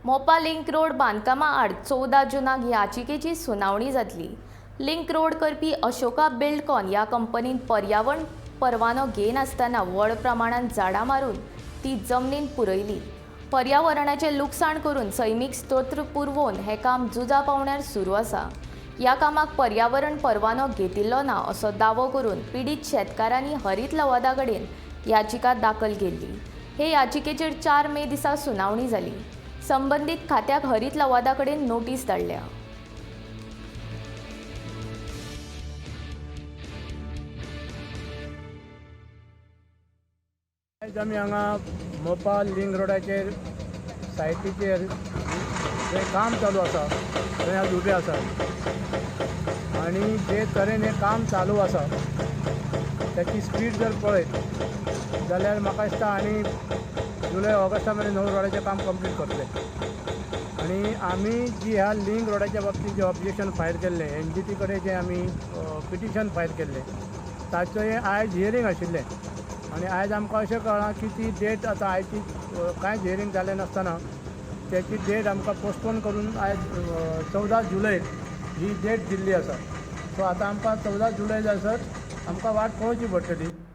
Mopa link road बांदकामा आड 14 जुनाक याचिकेची सुनावणी जातली. लिंक रोड करपी अशोका बिल्डकॉन ह्या कंपनीन पर्यावरण परवानो घेयनासतना व्हड प्रमाणांत झाडां मारून ती जमनीन पुरयली. पर्यावरणाचें लुकसाण करून सैमीक स्तोत्र पुरवोवन हें काम झुजा पावण्यार सुरू आसा. ह्या कामाक पर्यावरण परवानो घेतिल्लो ना असो दावो करून पिडीत शेतकारांनी हरीत लवादा कडेन याचिका दाखल केल्ली. हे याचिकेचेर 4 मे दिसा सुनावणी जाली. संबंदीत खात्याक हरीत लवादा कडेन नोटीस धाडल्या. आयज आमी हांगा मोपा लिंक रोडाचेर सायटीचेर जें काम चालू आसा थंय आज उबे आसा आनी जे तरेन हें काम चालू आसा त्याची स्पीड जर पळयत जाल्यार म्हाका दिसता आनी जुलय ऑगस्टा मेरेन नवो रोडाचें काम कंप्लीट करतले. आनी आमी जी ह्या लिंक रोडाच्या बाबतींत जें ऑब्जेक्शन फायल केल्लें, एनजीटी कडेन जें आमी पिटिशन फायल केल्लें, ताचें आयज हियरींग आशिल्लें आनी आयज आमकां अशें कळ्ळां की ती डेट आतां आयची कांयच हियरींग जालें नासतना त्याची डेट आमकां पोस्टपोन करून आयज 14 जुलय ही डेट दिल्ली आसा. सो आतां आमकां 14 जुलय जायसर आमकां वाट पळोवची पडटली.